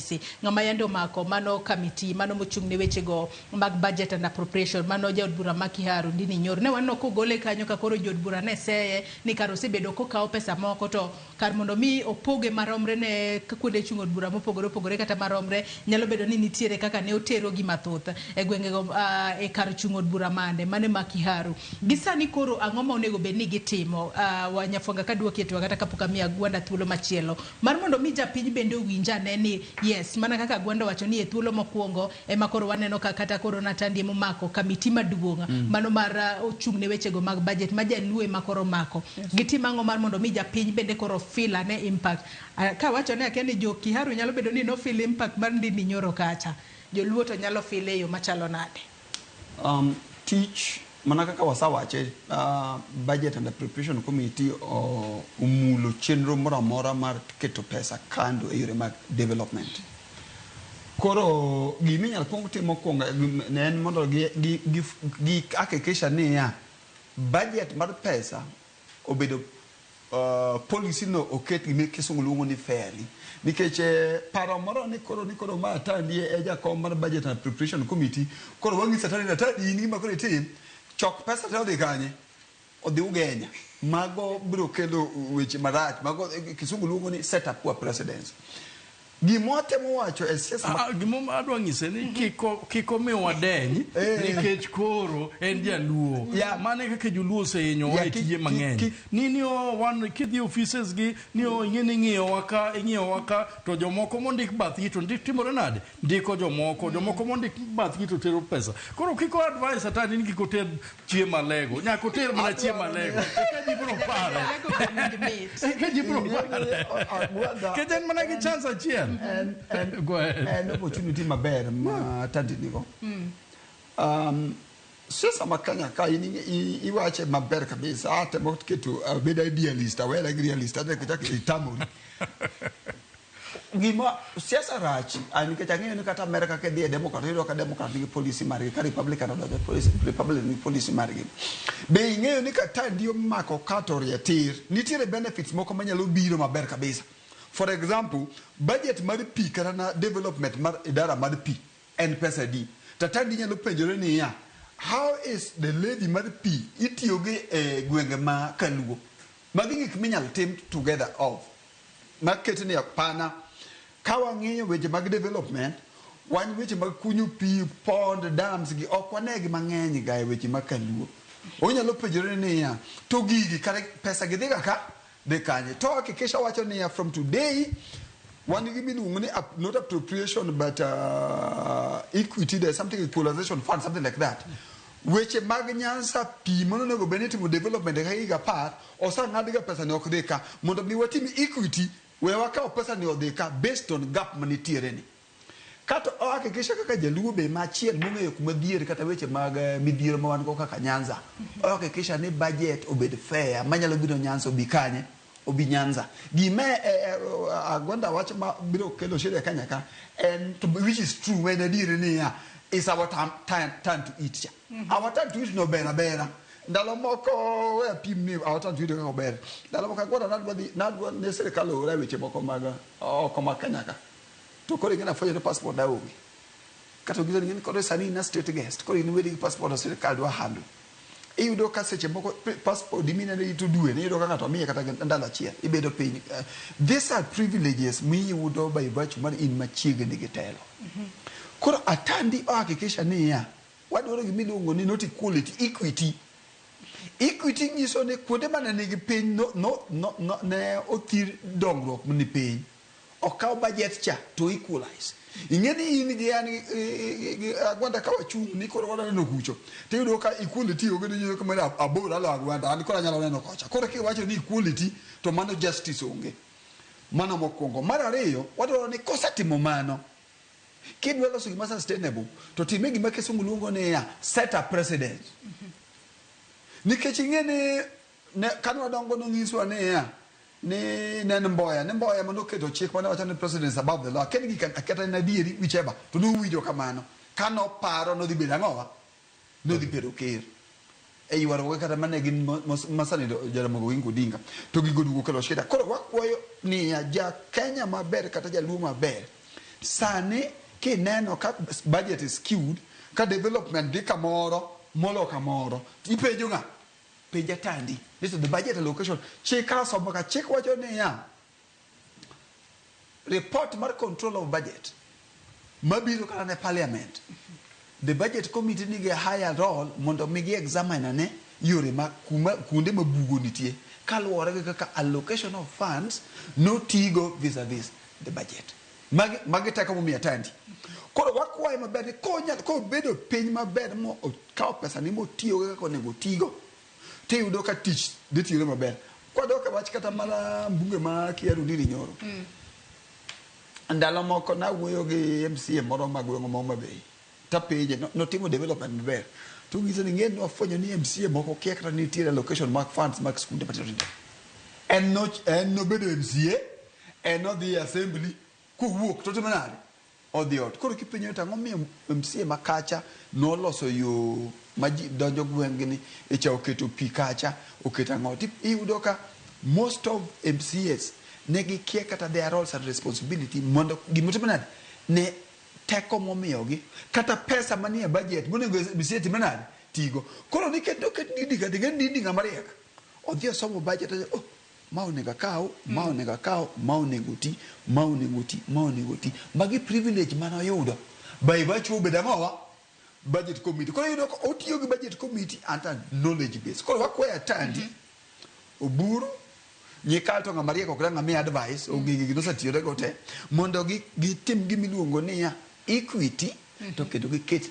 Messi ng'ama yande omako mano committee mano mochung' ne wechego mag budget and appropriation mano jaod bura ma Kiharu Ndini Nyoro ne waneno kogole kanyo ka koro jood bura ne seye ni kar osebedo kokawo pesa moko to kar mondo mi opoge maromre ne kuonde chung' od bura mopogore opogore kata maromre nyalo bedo ni nitiere kaka ne otero gi mathoth e gwengego e kar chung' od bura mande mane ma Kiharu. Gi sani koro ang'o ma onego bed ni gitimo Nyafwanga kaduoki e twak kata kapok amiyo Agwanda thuolo machielo mar mondo mi japiny bende owinj ane ni yes mana kaka Agwanda owacho ni e thuolo mokwongo ema koro waneno ka kata koro Natandi emomako committee maduong' mano mar ochung' ne wechego mag budget ma jaluo ema koro omako. Gitim ang'o mar mondo mi japiny bende koro feel ane impact. Kawacho ni akia ni jo Kiharu nyalo bedo ni no feel impact mar Ndindi Nyoro kacha. Joluo to nyalo feel e yo machalo nade? Tich mana kaka wasewache budget and appropriation committee omulo chenro moro amora mar keto pesa kando e yore mag development. Koro gima inyalo kuong tim mokwongo ne en mondo gi hakikisha niya budget mar pesa obedo policy no oket gima kisungu luongo ni fairly nikech paro moro ni koro ma Atandi e jakom mar budget and appropriation committee koro wang'iso Atandi ni Atandi in gima koro itim chok pesa te odhi kanye odhi Ugenya mago biro kelo weche marach mago kisungu luongo ni set up poor precedence gima watemo wacho e siasa Gima adwa nyise ni kik omiwa deny nikech koro en jaluo. Mano e kaka joluo osehinyowa e tije mang'eny. Ni wan kidhi offices gi ni ing'e ni ing'iyowa ka ing'iyowa ka to jomoko mondik bathgi to ndik timore nade? Ndiko jomoko, jomoko mondik bathgi to tero pesa. Koro kik o advise Atandi ni kik oter chiemo alego. Nyaka oter mana chiemo alego. Eka ji biro pare. Eka ji biro pare. Nikech en mana gi chance achiel. Go ahead. En opportunity maber ma Atandi nigo. Siasa ma Kenya ka in iwache maber kabisa atemo keto abed idealist awera gi realist aneno kaka itamori. Gima siasa rach nikech ang'eyo ni kata Amerika kidhi e Democrat iyudo ka Democrat nigi policy margi ka Republican odonjo e policy Republican nigi policy margi. Be ing'eyo ni ka Atandi omako ka to orie tir nitiere benefits moko manyalo biro maber kabisa. For example, budget mar pi kata na development mar idara mar pi en pesa adi? To Atandi nyalo penjore niya, how is the levy mar pi itiyo gi e gwenge ma kaluo? Magi gik minyalo tim together of maket ni apana ka wang'iyo weche mag development wan weche mag kunyo pi pond dams gi ok wane gi mang'eny ga e weche mag kaluo. Onyalo penjore niya to gigi kare pesa gi dhi ga ka dhi kanye to hakikisha wacho niya from today wan gi miluongo ni not appropriation but equity there's something equalization fund something like that. Weche mag Nyanza pi mano onego bed ni itimo development ka higa 10 oseng'ad ga pesa ni ok dhi ka mondo mi watim equity we wakaw pesa ni odhi ka based on gap manitiere ni. Kato ohakikisha kaka jaluo be machiel mong'eyo kuma dhier kata weche mag midhiero ma wan go kaka Nyanza. Ohakikisha ni budget obed fair manyalo biro Nyanza obi kanye obi Nyanza. Gima Agwanda wacho ma biro kelo shida e Kenya ka en to which is true en adier niya is our turn to eat cha. Our turn to eat no ber abera. Ndalo moko we apim ni our turn to eat kaka ober. Ndalo moko Agwanda nadwa dhi nadwa ne sirikal oora weche moko mag oko ma Kenya ka. To koro ing'e nafwenyo ni passport na onge. Kata ong'isa ni koro sani in a state guest koro in weri gi passport na sirikal dwa handle. Iyudo ka seche moko passport mineno ito dwe iyudo ka ng'ato miye kata ndalo achiel ibedo piny. These are privileges miyudo by virtue mar in machiegni gi telo. Koro Atandi ohakikisha niya wadwaro gima iluongo ni not equality, equity. Equity nyiso ni kuonde mane nigi piny no, ne othir dongruok ni piny. Okaw budget cha to equalize. Ing'e ni in gi an gi Agwanda ka wachung' ni koro wadwa neno kucho. Tiyudo ka equality onge ni iyudo ka mana abor alo Agwanda an koro anyalo neno kocha. Koro kiwacho ni equality to mano justice onge. Mano mokwongo. Mar ariyo, wadwaro ni kosetimo mano, kidwa loso gima sustainable, to time gima kisungu luongo niya set a precedent. Nikech ing'e ni kane wadongo nonyiswa niya ni ne en Mboya, ni Mboya mane oketo chik mane wacho ni president is above the law. Akia ni gika kata en adieri whichever, to nowinjo kamano. Ka noparo nodhi bedo ang'owa? Nodhi bedo ker. E ywaruoge kata mane gin masani Jaramogi Oginga Odinga. To gigo duogo kelo shida. Koro wakwayo niya, ja Kenya maber kata jaluo maber, Sani kineno ka budget is skewed, ka development dhi kamoro molo kamoro, ipenjo ng'a? Penj Atandi. This is the budget allocation. Chik asomo ka chik wacho niya, report mar control of budget mabiro kata ne parliament, the budget committee nigi a higher role mondo mi gi examine ane yore ma kuma kuonde ma bugo nitie kaluwore gi kaka allocation of funds notigo vis-a-vis the budget. Magi teko momiyo Atandi. Koro wakwaye maber ni kobedo piny maber mo okawo pesa ni motiyogo kaka onego otigo, tiyudo ka tich dhi tiyore maber. Kwadok e wach kata mana mbunge ma Kiaru Ndindi Nyoro. Ndalo moko nawuoyo gi MCA moro ma gweng' ma Homa Bay. Tapenje, notimo development maber. To ng'ise ni ng'e ni wafwenyo ni MCA moko kia kata nitiere allocation mag funds mag skunde matindo tindo. En nobedo MCA, en nodhi e assembly, kowuok to otimo nade? Odhi ot. Koro kipenjo to ang'o miyo MCA ma kacha noloso yo ma ji donjo gweng'ni, icha oketo pi kacha, oketo ang'o. Iyudo ka most of MCAs ne gikia kata their roles and responsibility mondo gimotimo nade? Ne teko momiyogi kata pesa manie budget monego MCA time nade? Tigo. Koro nikech noket Ndindi ka, ting'e Ndindi ng'ama riek. Odhi osomo budget, oh, ma onego akaw, ma onego akaw, ma onego ti, ma onego ti, ma onego ti. Magi privilege manoyudo. By virtue obedo ang'owa? Budget committee. Koro iyudo ka otiyo gi budget committee under knowledge base. Koro wakwayo Atandi, Oburu, Nyikal to ng'ama riek ok dang' amiye advice, ong'e gigi nosetiyore go te, mondo gitim gimiluongo niya equity, to kendo giket